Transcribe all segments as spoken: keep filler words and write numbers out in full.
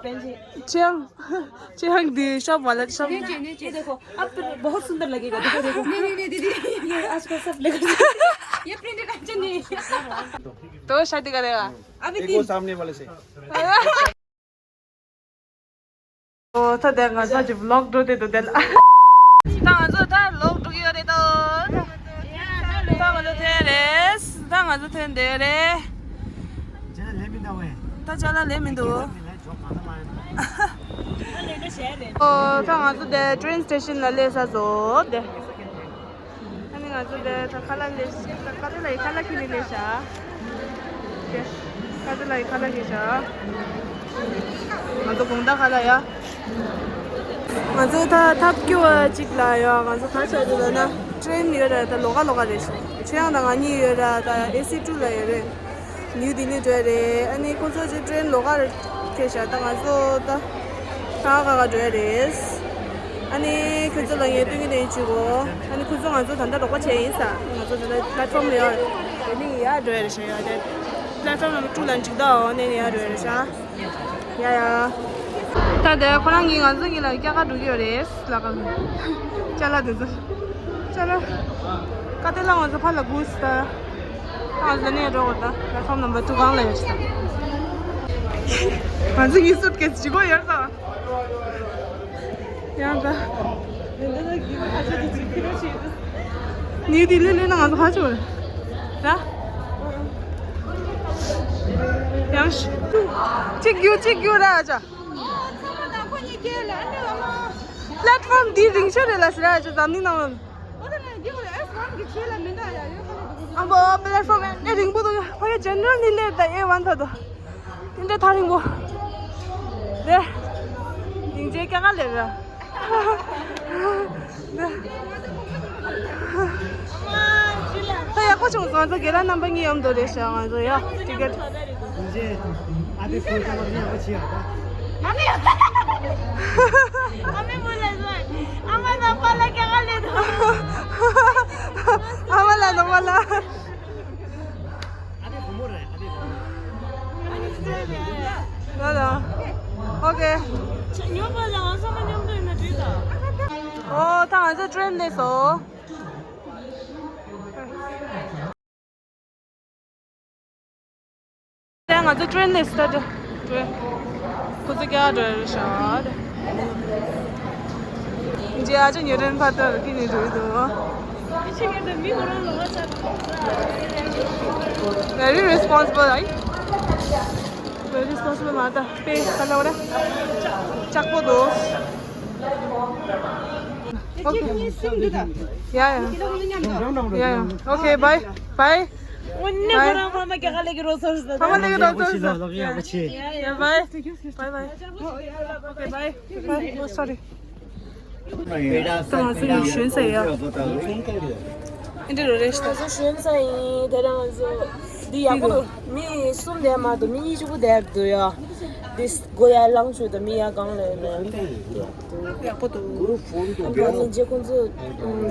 ཁྱེད་ཁྱེད་འདི་ཤོབ་ཝ་ལེཊ་ཤོབ། ये देखो, अब तो बहुत सुंदर लगेगा। देखो, देखो। नहीं, नहीं, नहीं, दीदी। ये आजकल सब लगा। ये प्रिंटेड आइटम नहीं है। तो शादी करेगा? अभी एक वो तीन। सामने वाले से। ཨོ་ད་དེ་ང་ཚོ་ཅིག་ཝི་ལོག་འགྲོ་དེ་འདུག་དེ་ལ། ད་ང་ཚོ་ད་ལོག་འགྲོ་གི་ཡོད་རེད་དོ། ད་ང་ཚོ་ཐོན་རེད། ད་ང་ཚོ་ཐོན་བསྡད་ཡོད་རེད། ཅ་ལག་ལེན་མི་འདུག་བས། ད་ཅ་ལག་ལེན་མི་འདུག་ཨོ་ད་ང་ཚོ་དེ་ཊེན་སི་ཊེ་ཤན་ལ་སླེབས་ཚར་སོང་དེ། ཨ་ནི་ང་ཚོ་དེ་ད་ཁ་ལག་ལས་ཀ་ཏེ་ལ་ཡི་ཁ་ལག་ཁྱེར་ནས་སླེབས་ཤག་ཀ་ཏེ་ལ་ཡི་ཁ་ལག་ཁྱེར་ཤག་ང་ཚོ་དགོང་དག་ཁ་ལག་ཡ། ང་ཚོ་ད་ཐབ་སྐྱོ་བ་གཅིག་ལ་ཡ། ང་ཚོ་ག་ཆགས་འདུག་ལབ་ན་ཊེན་ཡོད་ར། ད་ལོགས་ཀ་ལོགས་ཀ་རེད་ཤག་ཆོས་དབྱངས་དང་ང་གཉིས་ཡོད་ར། ད་ཨེ་སི་ཊུ་ལ་ཡོད་རེད། ནིའུ་ལྡི་ལི་འགྲོ་ཡ་རེད། ཨ་ནི་ཁོ་ཚོ་ཅིག་ཊེན་ལོགས་ཀ་ཁྱེར་ཤག་ད་ང་ཚོ་ད་ཁ་ཁ་ཁ་འགྲོ་ཡ་རེད། ཨ་ནི་ཁོ་ཚོ་ལ་ངས་སྟོན་གྱི་དེ་བྱེད་གོ་ཨ་ནི་ཁོ་ཚོ་ང་ཚོ་ད་ལྟ་རོགས་པ་བྱས་ཡིན་ས། ང་ཚོ་ད་ལྟ་པི་ལེཊ་ཕོམ་ལ་ཡོད་རེད། དེ་ནི་ཡར་འགྲོ་ཡ་རེད་ཤག་ཡ་དེ་པི་ལེཊ་ཕོམ་ནམ་བར་ཊུ་ལ་འགྲིག་ད། འོ་ནས་ནི་ཡར་འགྲོ་ཡ་རེད་ཤག་ཡ་ཡ། ད་དེ་ཁོ་རང་གིས་ང་ཚོ་གཉིས་ལ་སྐྱེལ་ག་འགྲོ་གི་ཡོད་རེད། ལ་ཀ་ལ། ཅ་ལག་དེ་ཚོ། ཅ་ལག་ཀ་ཏེ་ལ་ང་ཚོ་ཕར་ལ་སྒུག་ད། ང་ཚོ་ནས་འགྲོ་དགོས་ད། པི་ལེཊ་ཕོམ་ནམ་བར་ཊུ་སྒང་ལ་ཡོད་ཤག་ང་ཚོ་གཉིས་སུཊ་ཀེ་སི་གཅིག་པོ་ཡོད་ད། ཡང་ད། ནིའུ་ལྡི་ལི་ལོས་ན་ང་ཚོ་ཕར་ཕྱོགས་རེད། ར། ཡང་ཞིག་གཅིག་རྒྱུག་གཅིག་རྒྱུག་ར་ཨ་ཅག་པི་ལེཊ་ཕོམ་འདི་རིང་ཤོས་རེད་ལ་ཟེར་ཨ་ཅག་འཛམ་གླིང་ནང་ལ། ཨ་མ་པི་ལེཊ་ཕོམ་ཨེ་རིང་པོ་འདུག་ཕ་གི་ཇེ་ནེ་རལ་ནས་སླེབས་ད་ཨེ་ཝན་ད་དོ། དེ་འདྲ་ཐག་རིང་པོ། རེད། སྙིང་རྗེ་སྐྱ་ཀ་ལེབ་ར། ད་ཡག་པོ་བྱུང་སོང་། ང་ཚོ་རྒན་ལགས་རྣམ་པ་གཉིས་ཡོང་འདུག་རེད་ཤག་ང་ཚོ་ཡ་ཊི་ཀེ་ཊི། ཨ་མའི་མོ་ལ་ཟོས། ཨ་མ་དང་པཱ་ལགས་སྐྱ་ཀ་ལེབ་འདུག་ཨ་མ་ལགས་དང་པཱ་ལགས། ལ་ལ། ཨོ་ཁེ། ཉོ་པ་ལ་ང་ཚང་མ་མཉམ་དུ་ཡིན་ན་འགྲིག་ད། ཨོ་ད་ང་ཚོ་ཊེན་སླེབས་སོང་། ད་ང་ཚོ་ཊེན་སླེབས་སོང་ད། ཊེན། ཁོ་ཚོ་སྐྱེལ་འགྲོ་རེད་ཤག་ད། ཇེ་ཨ་ཅག་ཉོ་ཊེན་ཕ་ཏར་ཀི་ནས་འགྲོ་ཡི་འདུག Very responsible, right? Very responsible མ་ད་པེ་ཁ་ལ་བ་ར། ལྕགས་པོ་འདུག Okay. Yeah, yeah. Yeah, yeah. Okay, bye. Bye. ཕ་མ་ལས་ཀྱི་རོགས་ཚོར་ཟ། ཕ་མ་ལས་ཀྱི་རོགས་ཚོར་ཟ། Yeah, bye. Bye, bye. Okay, bye. Bye. Oh, sorry. ད་ང་ཚོ་ཡིན་ཞོན་ས་ཡ། ཨེ་འདྲ་རོ་རེ་ཤི་ད། ང་ཚོ་ཞོན་ས་ཡིན། དེ་རང་ང་ཚོ་འདི་ཡག་པོ་འདུག་མི་གསུམ་དེ་མ་གཏོགས་མི་གཉིས་གཅིག་པུ་དེར་འདུག་ཡ། འདི་སྒོ་ཡར་ལངས་ཆོག་ད་མི་ཡར་སྒང་ལ་ཡོད་ན་ཡག་པོ་འདུག་ཨ་ནི་རྗེས་ཁོང་ཚོ་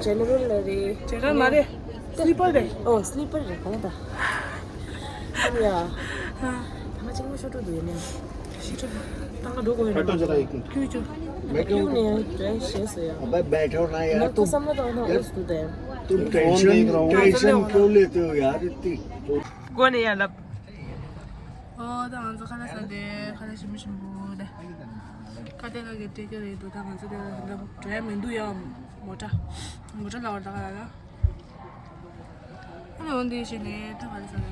ཇེ་ནེ་རལ་ལ་རེད། ཇེ་ནེ་རལ་མ་རེད། སི་ལི་པར་རེད། ཨོ་སི་ལི་པར་རེད། གང་ད། ཨ་ཡ། ཐ་མ་གཅིག་མོ་ཤོར་འགྲོ་འདུག་ཡིན་ནའི། ཤི་ཁྲོ། ཏང་ག་འགྲོ་དགོས་ཡོད་ན། ཁྱོད་ཁྱོད། ཁྱོད་ནས་དྲན་ཤེས་སོ་ཡ། अबे बैठो ना यार, तुम བསམ་བློ་བཏང་ན་འོས་འདུག་དེ། तुम टेंशन, टेंशन क्यों लेते हो यार इतनी? སྒོ་ནས་ཡར་ལབ། ཨོ་ད་ང་ཚོ་ཁ་ལག་ཟ་དེ་ཁ་ལག་ཞིམ་པོ་ཞིམ་པོ་དེ། ཁ་ཏེ་ལ་གི་ཏེ་ཀེ་རེད་འདུག་ད་ང་ཚོ་དེ་ལ་འགྲོ་ཡ་མི་འདུག་ཡ། མོ་ཊ། མོ་ཊ་ལ་བར་ད་ག་ལ་ལ། ཨ་ནི་འོ་འདི་བྱས་ནས་ད་ག་རེ་ཟ་རེད།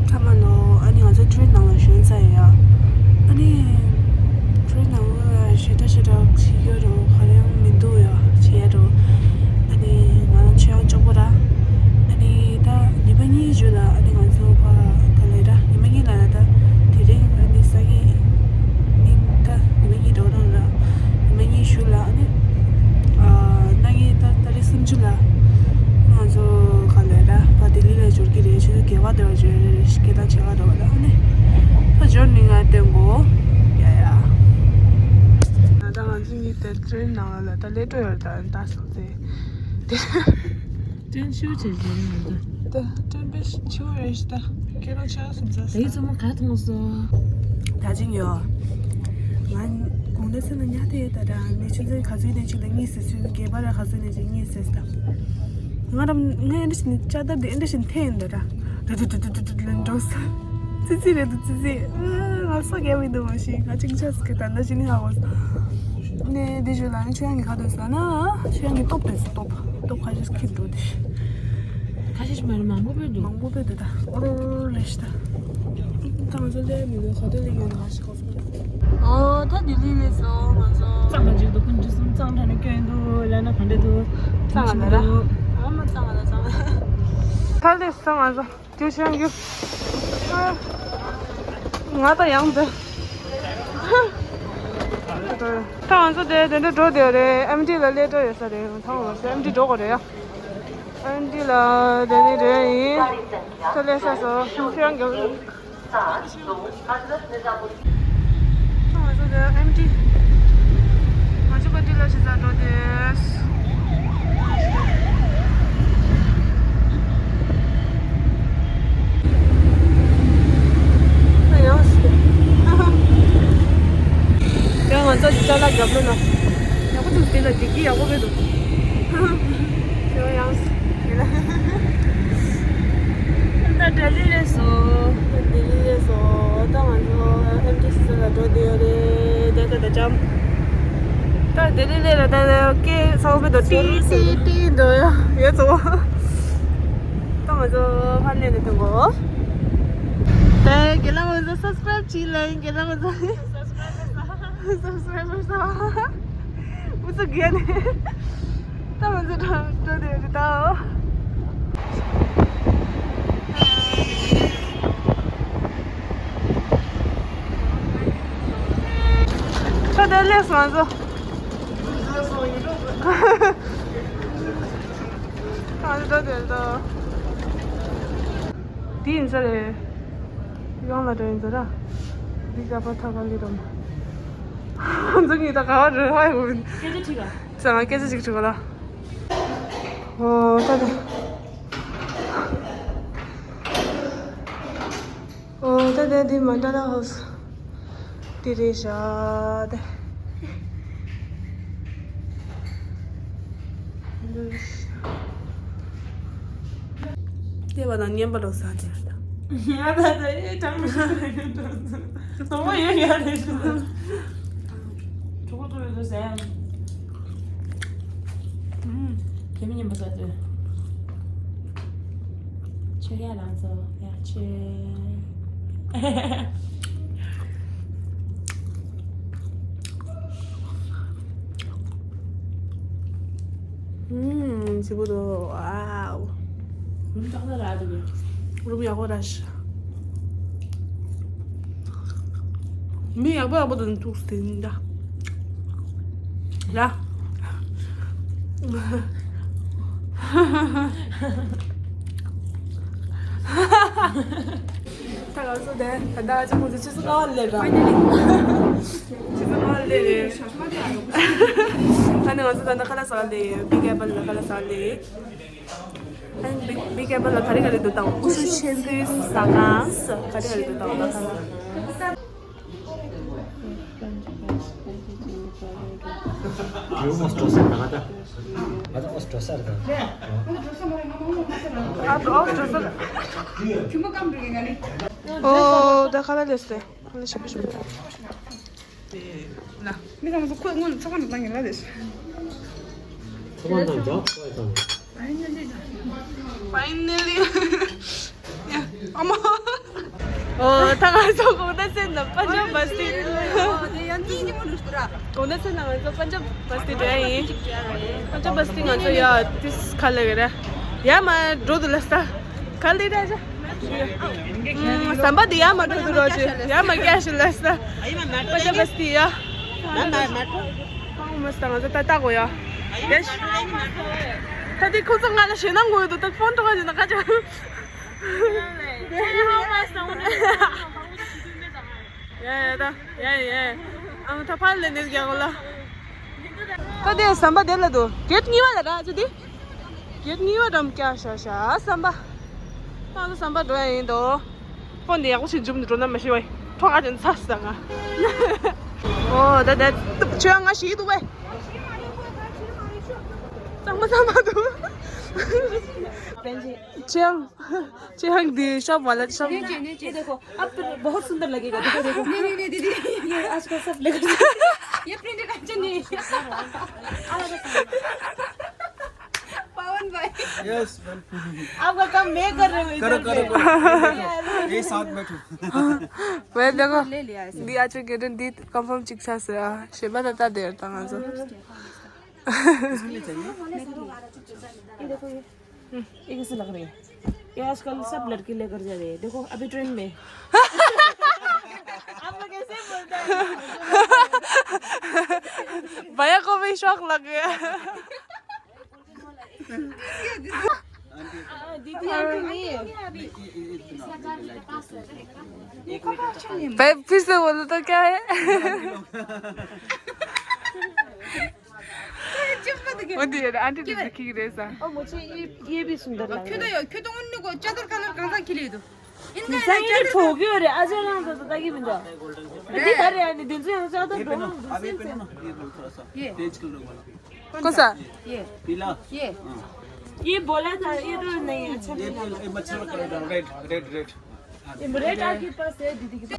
ཚང་མ་ལོ། ཨ་ནི་ང་ཚོ་ཊེན་ནང་ལ་ཞོན་ཚར་ཡོད་ཡ། ཨ་ནི་ཊེན་ནང་ལ་ཞེ་དྲག་ཞེ་དྲག་བྱེད་རྒྱུ་རོ་ག་རེ་ཡང་མི་འདུག་ཡ། བྱེད་ཡ་རོ། ཨ་ནི་ང་རང་ཆོས་ཡང་གཅོག་པོ་ར། ཨ་ནི་ད་ཉི་མ་གཉིས་རྗེས་ལ་ཨ་ནི་ང་ཚོ་ཕ་ག་ལེ་ར་ཉི་མ་གཉིས་ལ་ད་དེ་རིང་ཨ་ནི་སང་ཉིན་ཉིན་ད་ཉི་མ་གཉིས་འགྲོ་རང་ལ། ཉི་མ་གཉིས་ཤུལ་ལ་ཨ་ནི། ཨ་གནངས་ཉིན་ད་ཏ་རིག་སུམ་ཅུ་ལ། ང་ཚོ་ག་ལེ་ར་ཕ་ལྡི་ལི་ལ་འབྱོར་གྱི་རེད། ཆུ་ཚོད་བརྒྱད་པ་དེ་བ་འབྱོར་རེད། སྐད་བཏང་བྱེད་ག་འགྲོ་བ་ལ་ཨ་ནི། ད་འབྱོར་ནི་ང་སྟོན་གོ་ཡ་ཡ། ད་ང་ཚོ་གཉིས་དེ་ཊེན་ནང་ལ་ད་སླེབས་འགྲོ་ཡོད་ད་ད་སོང་ཚེ། དེ། ཊེན་ཤུ་བྱེད་ཀྱི་རེད་འདུག་ད་ཊེན་པེ་ཤུ་རེད་ཤི་ད། ཁྱེད་རང་ཆ་སུམ་ས་ད་ཡིད་ཚང་མ་ག་མཐོང་སོང་། ད་ཅིང་ཡོད། ང་ ས་ན་ཉལ་ཏེ་ཡོད་ད་ར། ནི་ཆུ་ཚོད་ག་ཚོད་ནས་ཅིག་ལ་གཉིད་སད་སོང་། སྒལ་པ་ར་ག་ཚོད་ནས་ཅིག་གཉིད་སད་ད། ང་ར་ང་ཨེ་འདྲ་ཞིག་ནི་ལྕགས་ཐག་དེ་ཨེ་འདྲ་ཞིག་འཐེན་ཡིན་ད་ར། ཏུ་ཏུ་ཏུ་ཏུ་ཏུ་ལ་འགྲོ་ས། ཙི་ཙི་རེད་འདུག་ཙི་ཙི། ང་སོ་རྒྱབ་མི་འདུག་མ་གཞི་ང་ཅིག་ཆགས་ཀྱི་ད་ན་ཅི་ནི་ཧ་གོ་ས། ནས་དེ་ཞུ་ལ་ནི་ཆོས་དབྱངས་ཀྱི་ག་འདུག་ཟེར་ན། ཆོས་དབྱངས་ཀྱི་སྟོབས་དེ་སྟོབས་སྟོབས་ཁ་ཤས་ཁྱེར་འགྲོ་དེ། ཁ་ཤས་ཤིག་མ་རེད། མང་པོ་སྤོས་འདུག་མང་པོ་སྤོས་འདུག་ད། ཨོ་རོ་རོ་རེ་ཞིག་ད། ད་ང་ཚོ་ལས་མི་འདུག་ག་དུས་ལས་ཡོད་ན་ཧ་ཤི་གོ་ས། ཨོ་ད་ལྡི་ལི་ལས་སོ་ང་ཚོ། གཙང་མ་ཅིག་འདུག་ཀུན་གྱིས་གསུམ་གཙང་དྲགས་ནས་སྐྱོན་འདུག་ལབ་ན་ག་འདྲ་འདུག་གཙང་མ་ལ་ར། ཨ་མ་གཙང་མ་ལ་གཙང་མ། ད་ལས་སོ་ང་ཚོ། དེ་བྱས་ཡོད། ང་ད་ཡང་འདི། ད་ང་ཚོ་དེ་དེ་འདྲ་འགྲོ་བསྡད་ཡོད་རེད། ཨེམ་ཊི་ལ་སླེབས་འགྲོ་ཡོད་ས་རེད། ད་ང་ཚོ་ཨེམ་ཊི་འགྲོ་དགོས་རེད་ཡ། ཨེམ་ཊི་ལ་དེ་ནས་འགྲོ་ཡ་ཡིན། ད་སླེབས་ས་སོ་ཁྱོད་ཡང་འགྲོ། ང་ཚོ་དེ་ཨེམ་ཊི། ང་ཚོ་ག་དུས་ལ་ཆུ་ཚ་འགྲོ་དེ། ཡང་ང་ཚོ་ཅ་ལག་རྒྱབ་ལོ་ན། ཡག་པོ་འདུག་དེ་ལ་བདེ་སྐྱིད་ཡག་པོ་མེད་འདུག་ཡང་། ད་ལྡི་ལི་ལས་སོ། ལྡི་ལི་ལས་སོ། ད་ང་ཚོ་ཨེམ་ཊི་སི་ལ་འགྲོ་བསྡད་ཡོད་རེད། དེ་ད་ད་ཅམ། ད་ལྡི་ལི་ལས་ལ་ད་སྐད་ཚ་བོ་མེད་དོ། ཏི་ཏི་ཏི་འགྲོ་ཡ་ཡོད་ཚོ། ད་ང་ཚོ་ཕར་ལས་ནས་ཐོན་གོ། ད་རྒན་ལགས་ང་ཚོ་སབ་སི་ཀ་རེབ་བྱེད་ལ་ཡིན། རྒན་ལགས་ང་ཚོ་སབ་སི་ཀ་རེབ་ས། སབ་སི་ཀ་རེབ་ས། ཨུ་ཚུགས་རྒྱག་ནས། ད་ང་ཚོ་འགྲོ་འགྲོ་དེ་རེད་ད། ད་ལྟ་སླེབས་སོང་ང་ཚོ། ད་ང་ཚོ་འགྲོ་དེ་རེད་ད། འདི་ཡིན་ས་རེད། ཡོང་ལ་འགྲོ་ཡིན་ས་ར། འདི་ག་པར་ཐག་པ་ལི་རོ་མ། ང་ཚོ་གཉིས་ད་ག་བར་རེད་ཧ་ཡོད། སྐད་ཆ་དྲིས་ག་ས་ང་སྐད་ཆ་ཅིག་དྲི་གོ་ལ། ཨོ་ད་དེ། ཨོ་ད་དེ་འདི་མན་ཌ་ལ་ཧའུ་སི་འདི་རེད་ཤག་དེ། འདི་རེད་ཤག་བལྟས་པ་དང་སྙན་པ་འགྲོ་ས་དེ་རེད་ད། ང་ད་ད་ཨེ་གྲང་མོ་ཞིག་རེད་འགྲོ། དོགས་པ་ཡོད་ཡ་རེད་ཤག་གྲོད་ཁོག་ཚོར་ཡོད་དོ་ཟེར། ཨུམ། ཁྱེད་མི་ཉན་པ་ཟ་དོ། ཆོས་རྒྱལ་ལགས་ཚོ་ཡ་ཆོས། ཨུམ། ཞིམ་པོ་འདུག་ཝའོ། རུམ་ཏག་ཏག་རག་འདུག་རུམ་ཡག་པོ་རག་ཤག་མི་ཡག་པོ་ཡག་པོ་དང་ཐུག་ཟིན་ད། ཡ། ད་ང་ཚོ་དེ་ད་ལྟ་ཅི་ཁོང་ཚོ་ཆུ་ཚོད་ལྔ་པ་སླེབས་ར། ཆུ་ཚོད་ལྔ་པ་སླེབས་རེད། ད་ནི་ང་ཚོ་ད་ལྟ་ཁ་ལག་ཟ་སླེབས། བིག་ཨེ་པལ་ལ་ཁ་ལག་ཟ་སླེབས། ཨ་ནི་བིག་བིག་ཨེ་པལ་ལ་ག་རེ་ག་རེ་འདུག་ད་ཨུ་ཆུ་ཆེན་པོའི་ཟ་ཁང་ག་རེ་ག་རེ་འདུག་ད་ཨུ་ཆུ། ཨོ་ད་ཁ་ལག་ལས་སེ། ཁ་ལག་ཞིམ་པོ་ཞིམ་པོ། མི་ཚང་མ་ཚོ་ཁོས་སྔོན་ཚོགས་ཁང་དུ་བཏང་ཡིན་ལ་རེད། ཚོགས་ཁང་དང་ཇོབ་ཁོ་ཡི་དང་། Finally. ཨ་མ། ཨོ་ད་ང་ཚོ་དགོང་དག་སེམས་ནང་པན་ཇབ་བ་སི་ཏི། དགོང་དག་སེམས་ནང་ང་ཚོ་པན་ཇབ་བ་སི་ཏི་འགྲོ་ཡ་ཡིན། པན་ཇབ་བ་སི་ཏི་ང་ཚོ་ཡ་ཏིས་ཁ་ལེ་གི་ར། ཡ་མ་འགྲོ་དུ་ལ་ས། ག་ལེ་ར་ཇ། ཟམ་པ་འདི་ཡར་མར་འགྲོ་དུ་རོགས་བྱེད། ཡར་མར་རྒྱག་ཞིག་ལ་ས། པན་ཇབ་བ་སི་ཏི་ཡ། ཨོ་མ་སི་ད་ང་ཚོ་ད་ལྟ་གོ་ཡ། ཡ་ཤི། ད་འདི་ཁོ་ཚོ་ང་ལ་ཞེད་སྣང་གོ་ཡོད་དུ་ད་ཕོན་འགྲོ་ག་ཞིག་ན་ཁ་ཅག་ཡ་ཡ་ད་ཡ་ཡ། ཨང་ད་ཕར་ལེན་ནས་རྒྱག་གོ་ལ། ད་དེ་ཟམ་པ་དེ་ལ་འདུག་གེ་ཊི་གཉིས་པ་ལ་ར་ཅི་དེ། གེ་ཊི་གཉིས་པ་འགྲམ་བཀྱག་ཤ་ཤ་ཟམ་པ། ང་ཚོ་ཟམ་པ་འགྲོ་ཡ་ཡིན་དོ། ཕོན་འདི་ཡག་པོ་ཞིག་འཇུམ་འགྲོ་ན་མ་ཤི་བ་ཡིན། ཁྲོ་ཁ་ཅན་ཚ་ས་ང་། ཨོ་ད་ད་ཏུབ་ ཁྱོད་ང་ཞིག་འདུག་པས། གཙང་མ་གཙང་མ་འདུག་ཁྱོད་ཁྱོད་འདི་ཤོབ་ཝ་ལེ་ཤོབ། ये, ये देखो, अब तो बहुत सुंदर लगेगा। देखो, देखो। नहीं, नहीं, नहीं, दीदी, ये आजकल सब लेकर ये प्रिंटेड आइटम नहीं है। पवन भाई, यस, वेलकम। आपका काम मैं कर रही हूँ करो, इधर करो, पे। करो। यही साथ बैठो। वे देखो, ले लिया ऐसे। दी आज के दिन दी कंफर्म चिक सा से आ, शेबा तता देर तंग आजो। इसके लिए चाहिए? ये देखो, ये। ये कैसे लग रही है? ये आजकल सब लड़की लेकर जा रही है। देखो, अभी ट्रेंड में। आप लोग ऐसे बोलते हैं। भैया को भी शौक लग गया। हाँ, दीदी, आंटी नहीं है। भाई, फिर से बोलो तो क्या है? वो दिए, आंटी ने देखी रे सा। और मुझे ये, ये भी सुंदर लग रहा है। ཁྱོད་ཡོད། ཁྱོད་དང་ཨུ་ནུ་གོ་ཅ་དར་ཁ་ལར་གང་ཟག་ཁྱི་ལེ་དུ། ཨིན་ག་ཡ་ཅ་དར་ཁ་ལར། འདི་ག་རེ་ཨ་ཅག་རང་ཚོ་ད་ལྟ་གི་མི་འདུག་འདི་ག་རེ་ཨ་ནི་འདི་ཚོ་ཡང་ཅ་དར་འགྲོ་ནོ་འདུག་སེམས་སེམས། ये पहनो ना, ये थोड़ा सा ये। तेज कलर वाला। कौन सा? ये। पीला। ये। हाँ। ये बोला था, ये तो नहीं है, अच्छा ये, नहीं ये, लगा। ये मच्छर का कलर, रेड, रेड, रेड। ये रेड आपके पास है, दीदी के पास।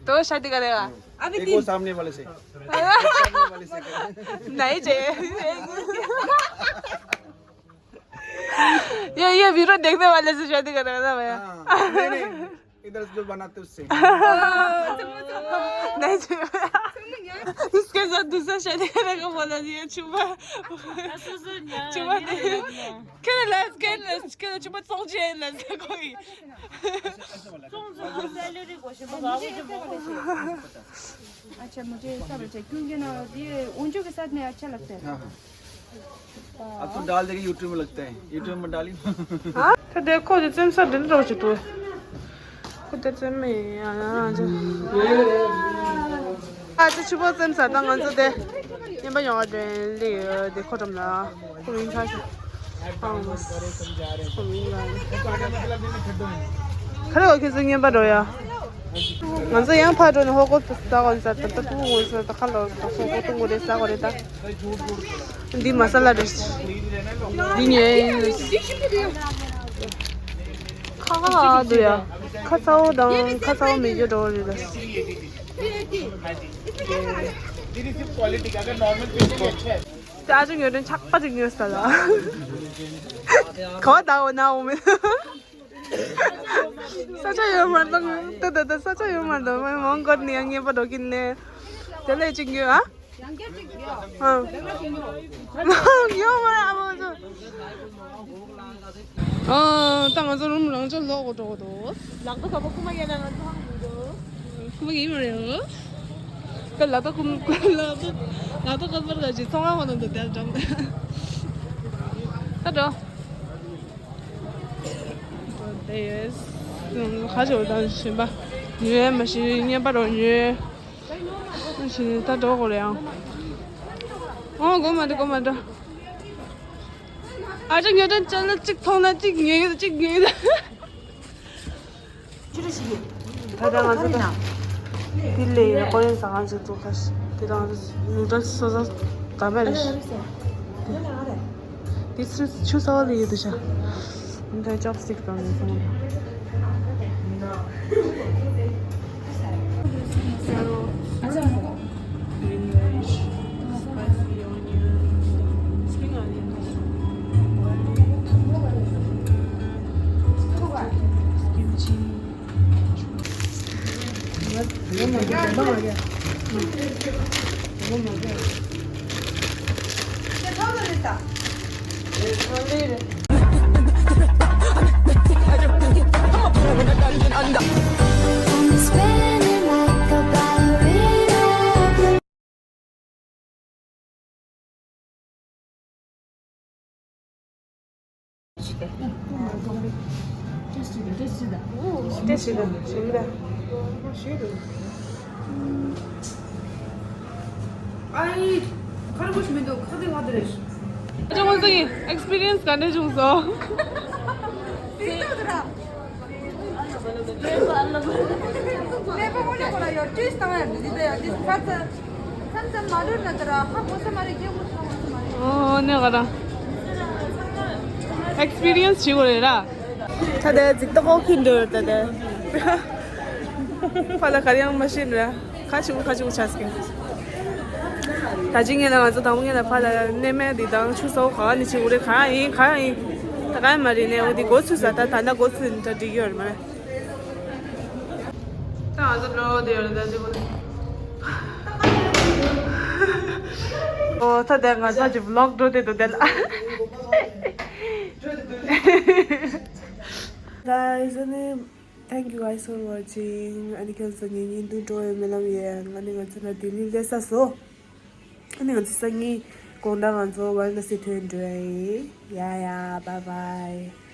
तो शादी करेगा? अभी एक तीन। वो सामने वाले से। सामने वाले से। नहीं चाहिए। ये, ये वीडियो देखने वाले से शादी करेगा ना भैया? हाँ, नहीं, नहीं, इधर से जो बनाते उससे। नहीं चाहिए। इसके साथ दूसरा शादी करने का बोला दिया, छुपा। छुपा दे। क्या ना, क्या ना, क्या ना, छुपा सोच है ना, कोई। अच्छा, मुझे ऐसा बच्चा, क्योंकि ना, ये ऊंचों के साथ में अच्छा लगता है। हाँ, हाँ। अब तो डाल देंगे YouTube में, लगता है YouTube में डाली। हाँ, तो देखो, जितने में सब दिन रोज तू। खुद से में आया आज। आज छुपा से साथ ང་ཚོ་དེ་ཉན་པ་ཡོང་བ་དེ་ལས་དེ་ཁོ་འགྲམ་ན་ཁོ་མིང་ཁ་ཤས། ཁོ་མིང་ལ་ཁ་རེ་འོ་ཁྱེད་ཚོ་ཉན་པ་འགྲོ་ཡ། ང་ཚོ་ཡང་ཕར་འགྲོ་ནས་ཧོ་ཀོ་ཏུ་ས་གོ་ས་ཏུ་ཏུ་ངོ་ས་ཏུ་ཁ་ལོ་ཏུ་ཧོ་ཀོ་ཏུ་ངོ་རེ་ས་གོ་རེ་ད། འདི་མ་ས་ལ་རེད། འདི་ཉོས་ཡིན། ཁ་ཁ་ལ་འདུག་ཡ། ཁ་ཚ་བོ་དང་ཁ་ཚ་བོ་མེད་རྒྱུ་འགྲོ་བ་རེད་ལ། དེ་ཨ་ཅག་ཉོས་དོན་ཆག་པ་ཅིག་ཉོས་ས་ལ། ག་བ་ད་འོ་ན་འོ་མེད། ས་ཆ་ཡོད་མ་འདུག་ད་ད་ད་ས་ཆ་ཡོད་མ་འདུག་མོན་གྷོ་ནས་ཡང་ཉན་པ་འགྲོ་གིན་ནས། དེ་ལས་ཅིག་ཉོས་ཨ། ཨ། ཡོད་མ་རེད་ཨ་མ་ཚོ། ཨ། ད་ང་ཚོ་རུམ་རང་ཅག་ལོག་གོ་འགྲོ་གོ་འདུག་ལག་ཏུ་ག་པ་ཁུ་མ་ཡ་ན་ང་ཚོ་ཧང་མི་འདུག་ཁུ་མ་ཡིན་མ་རེད་ཨ། ཀ་ལག་ཏུ་ཁུ་ལག་ཏུ་ལག་ཏུ་ཁ་པར་ག་ཅི་ཚོང་ཁང་ཁོ་ན་འདུག་དེར་འགྲམ། ད་འགྲོ། དེ་ཡོད། ཁ་ཆེ་བ་དང་ཞིམ་པ། ཉོས་མ་ཤི་ཉན་པ་རོ་ཉོས། ཞིག་ད་འགྲོ་དགོས་རེད་ཨང་། ཨོ་དགོས་མ་འདུག་དགོས་མ་འདུག་ཨ་ཅག་ཉོ་དོན་ཅ་ལག་གཅིག་མཐོང་ན་གཅིག་ཉོས་ཡོད་གཅིག་ཉོས་ཡོད། ཅི་རེད་ཞིག་ཡོད། ད་ལྟ་ང་ཚོ་ད་དེ་ལས་ཡོད་ཀོ་རེན་ཟ་ཁང་ཅིག་འདུག་ཁ་ཤས་དེ་དང་ནུ་ཌལ་སི་སོ་སོ་ད་མེད་རེད། དེ་ཚོ་ཆུ་ཚ་བ་ལ་ཡོད་དུ་ཤ། འདི་ཅོབ་སི་ཊིག་དང་ནི་སོང་། Green rice, spicy onion, spring onion, garlic, kimchi. I'm spinning like a ballerina. ཏེ་སི་ཏི་ཞིམ་པ་རེད། ཨའི། ཁ་ར་ཁོ་ཞིག་མི་འདུག་ཁ་དེ་བ་དེ་རེད། ཨ་ཅག་ཁོང་ཚོ་གི་ཨེག་སི་པི་རི་ཡན་སི་ག་འདྲ་བྱུང་སོང་། ལེ་པ་ཁོ་ལེ་ཁོ་ལ་ཡོད་ཏྲིས་བཏང་ཡ་འདི་འདི་ཡ་འདི་ཁ་ཚ། མཚམས་མཚམས་མ་འགྲོ་ན་ད་ར་ཧ་གོ་ས་མ་རེད། སྐྱེ་དགོས་ས་གོ་ས་མ་རེད། ཨོ་ནས་ག་ར་ཨེག་སི་པི་རི་ཡན་སི་བྱེད་དགོས་རེད་ར། ད་དེ་ཛིག་ཏོག་ཁོ་ཁྱི་འདོད་ད་དེ། ཕ་ལ་ག་རེ་ཡང་མ་ཤེས་ར། ཁ་ཆུ་ཁ་ཆུ་ཆ་སྐྱེ། ད་ཅི་ངས་ལ་ང་ཚོ་དང་པོ་ངས་ལ་ཕ་ལ་གནས་མལ་འདི་དང་ཆུ་སོགས་ག་ནས་བྱེད་དགོས་རེད། ག་ཡིན་ག་ཡིན། ད་ག་ཡིན་མ་རེད་ནས། འོ་འདི་འགོ་ཚུགས་ས། ད་ད་ལྟ་འགོ་ཚུགས་ནས་ད་འགྲིག་ཡོད་རེད་མ་རེད། ད་ང་ཚོ་འགྲོ་དེ་ཡོད་རེད། ད་དེ་གོ་ཨོ་ད་དེ་ང་ཚོ་ཅི་བི་ལོག་འགྲོ་དེ་འདུག་དེ་ལ། Guys, ཨ་ནི་thank you guys for watching. ཨ་ནི་ཁྱོད་ཚོ་ངའི་བརྙན་ཐུང་འགྲོ་ཡོད་མེད་ལབ་ཡས། ཨ་ནི་ང་ཚོ་ན་ལྡི་ལི་སླེབས་ས་སོ། ཨ་ནི་ང་ཚོ་སང་ཉིན་དགོང་དག་ང་ཚོ་ཝ་ར་ཎ་སི་ཐོན་འགྲོ་ཡ་ཡིན། ཡ་ཡ། Bye bye.